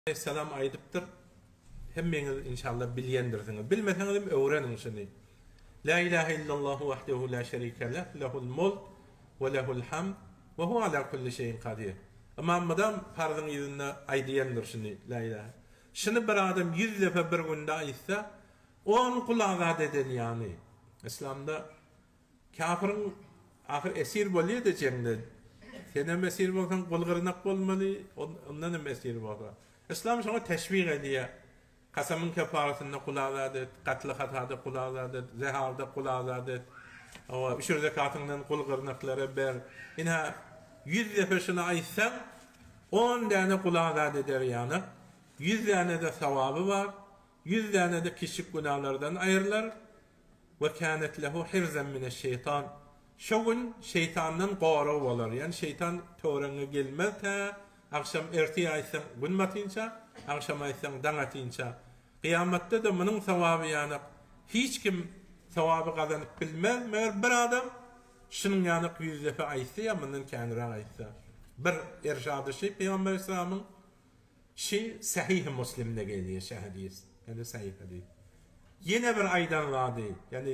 Aleyhisselam aýdypdyr, hemmeňiz inşallah bilýändirsiňiz. Bilmeseňizem öwreniň şuny. La ilahe illallahu wahdehu la şerike leh, lehul mulk we lehul hamd we huwe ala kulli şeýin kadir. Ymam mydam parzyň ýüzünde aýdýandyr şuny, la ilahe. Şuny bir adam ýüz depe bir günde aýtsa, on gul azat eden ýany. Yslamda Käfiriň ahyr esir bolýa-da jeňde. Senem esir bolsaň gul gyrnak bolmaly, ondan hem esir bolsa. Yslam şoňa teşwik edýär. Kasamyň kefaretinde gul azat et, gatly hatada gul azat et, zeharda gul azat et. Hawa, üşür zekatyňdan gul gyrnaklara ber. Ynha, ýüz depe şuny aýtsaň, on däne gul azat eder ýanak, ýüz däne-de sogaby bar, ýüz däne-de kiçjik günalardan aýrylar. We kânet lehu hirzen mineşşeýtan, Şo gün şeýtandan gorag bolar, ýagny şeýtan töweregiňe gelmez tä agşam ertir aýtsaň gün batynça, agşam aýtsaň daň atynça. Kyýamatda-da munuň sogaby ýanak hiç kim sogaby gazanyp bilmez, meger bir adam şunuň ýanak ýüz depe aýtsa ýa mundan känräk aýtsa. Bir erşady şy Pygamber aleyhissalamyň. Şi Sahihi Muslimde gelýär şi hadys, ýagny sahyh hadys. Ýene bir aýdan zady, ýagny.